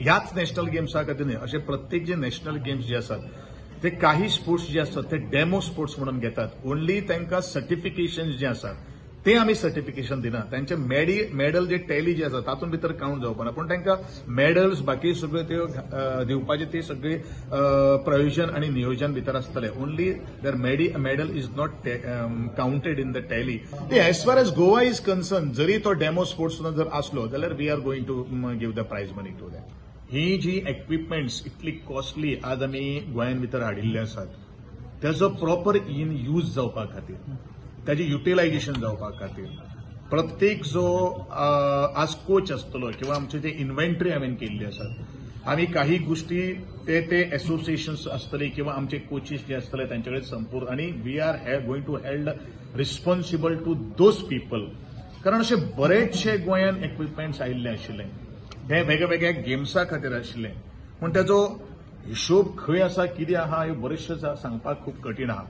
ह्याच नॅशनल गेम्सा खातीर न्हय, अशे प्रत्येक जे नॅशनल गेम्स जे आसात ते काही स्पोर्ट्स जे आसात ते डेमो स्पोर्ट्स म्हणून घेतात. ओनली तांकां सर्टिफिकेशन जे आसात ते आमी सर्टिफिकेशन दिना. तांचे मेडल जे टॅली जे आसा तातूंत भितर काउंट जावपा ना, पूण तांकां मेडल्स बाकी सगळ्यो त्यो दिवपाचे ते सगळे प्रयोजन आनी नियोजन भितर आसतले. Only their medal is not counted in the tally. ते as far as Goa is concern, जरी तो डेमो स्पोर्ट्स जर आसलो जाल्यार we are going to give the prize money to them. ही जी इक्विपमेंट्स इतली कॉस्टली आज आमी गोंयान भितर हाडिल्ले आसात त्याचो प्रॉपर इन यूज जावपा खातीर, त्याचे युटिलायझेशन जावपा खातीर प्रत्येक जो आज कोच आसतलो किंवा आमचे जे इन्व्हेंटरी हांवें केल्ली आसात, आमी काही गोष्टी ते ते एसोसिएशन्स आसतले किंवा आमचे कोचीस जे आसतले तांचे कडेन संपूर्ण आनी we are going to held responsible to those people. कारण अशे बरेचशे गोंयान इक्विपमेंट्स आयिल्ले आशिल्ले, हे वेगळ्या गेम्सा खातीर आशिल्ले, पूण त्याचो हिशोब खंय आसा कितें आहा हे बरेचशे सांगपाक खूब कठीण आहा.